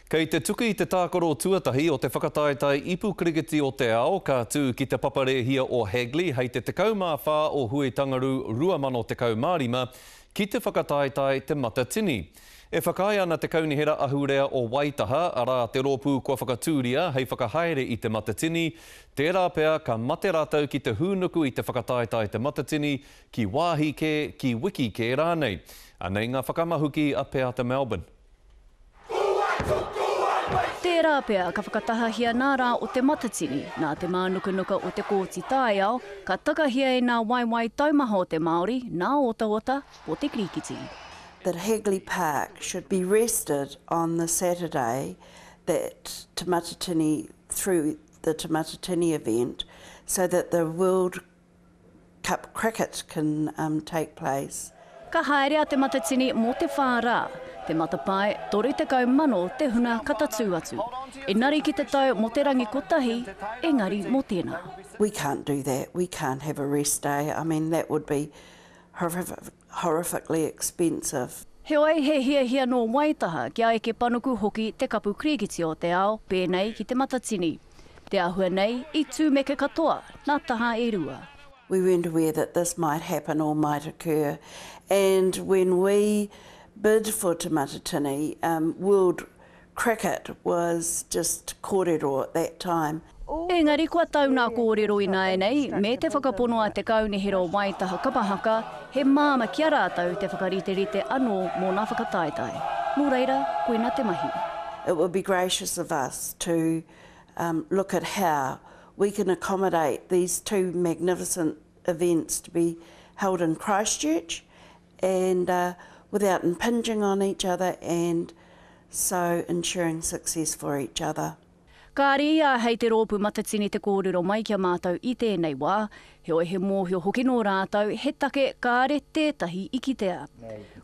Kei te tuki te tākaro tuatahi o te whakataetae ipu kirikiti o te ao ka tū ki te papa rēhia o Hagley hei te 14 o Hui-Tangaru 2015 ki te whakataetae Te Matatini. E whakaae ana te Kaunihera Ahurea o Waitaha, arā te rōpū kua whakatūria hei whakahaere i Te Matatini, tērā pea ka mate rātou ki te hūnuku i te whakataetae Te Matatini ki wāhi kē, ki wiki kē rānei. Anei ngā whakamahuki a Peata Melbourne. Tērā pea ka whakatahahia nā rā o Te Matatini, nā te mānukanuka o te Kōti Taiao, ka takahia e nā waewae taumaha o te Māori, nā otaota o te kirikiti. That Hagley Park should be rested on the Saturday that Te Matatini through the Te Matatini event so that the World Cup cricket can take place. Ka haere a Te Matatini mō te whā rā, te matapae 30,000 te hunga ka tatū atu. Engari ki te tau mō te rangi kotahi, engari mō tēnā. We can't do that, we can't have a rest day, I mean that would be horrifically expensive. Heoi, he hiahia nō Waitaha kia eke panuku hoki te kapu kirikiti o te ao pēnei ki Te Matatini. Te āhua nei, i tūmeke katoa nā taha e rua. We weren't aware that this might happen or might occur and when we bid for Te Matatini, world cricket was just kōrero at that time. Engari kua tau nā kōrero ināianei, me te whakapono a te Kaunihera o Waitaha Kapa Haka, he māma ki a rātou te whakariterite anō mō nā whakataetae. Nō reira, koina te mahi. It would be gracious of us to look at how we can accommodate these two magnificent events to be held in Christchurch and without impinging on each other and so ensuring success for each other. Kāre i āhei te rōpū matatini te kōrero mai ki a mātou i tēnei wā, heoi he mōhio hoki nō rātou he take kāre tētahi i kitea.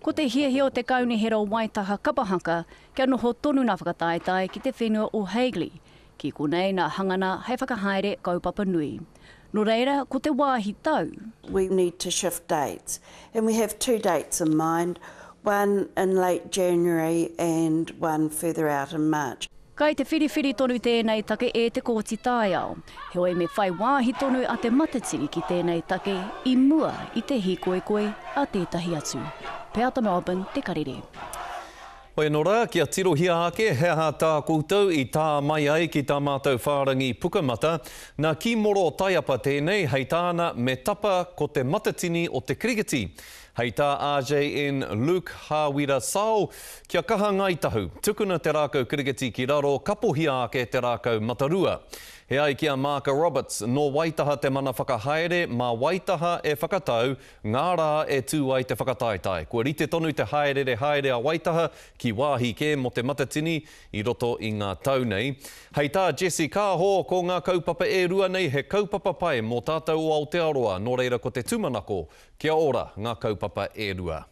Ko te hiahia o te Kaunihera o Waitaha Kapa Haka kia noho tonu nā whakataetae ki te whenua o Hagley, ki konei nā hangana hei whakahaere kaupapa nui. Nō reira, ko te wāhi tau. We need to shift dates and we have two dates in mind, one in late January and one further out in March. Kai te whiriwhiri tonu tēnei take e te Kōti Taiao. Heoi me whai wāhi tonu a Te Matatini ki tēnei take i mua i te hīkoikoi a tētahi atu. Peata Melbourne, Te Karere. Hoi anō rā, kia tirohia ake he aha tā koutou i tā mai ai ki tā mātou whārangi Pukamata. Nā Kimoro Taiapa tēnei, hei tāna me tapa ko te matatini o te kirikiti. Hei tā RJN Luke Hāwira Sao, kia kaha Ngāi Tahu, tukuna te rākau kirikiti ki raro, kapohia ake te rākau matarua. He ai ki a Maaka Roberts, nō Waitaha te mana whakahaere, mā Waitaha e whakatau ngā rā e tū ai te whakataetae. Kua rite tonu te hāereere haere a Waitaha ki wāhi kē mō te Matatini i roto i ngā tau nei. Hei tā Jesse Kaho, ko ngā kaupapa e rua nei he kaupapa pai mō tātou o Aotearoa, nō reira ko te tūmanako kia ora ngā kaupapa e rua.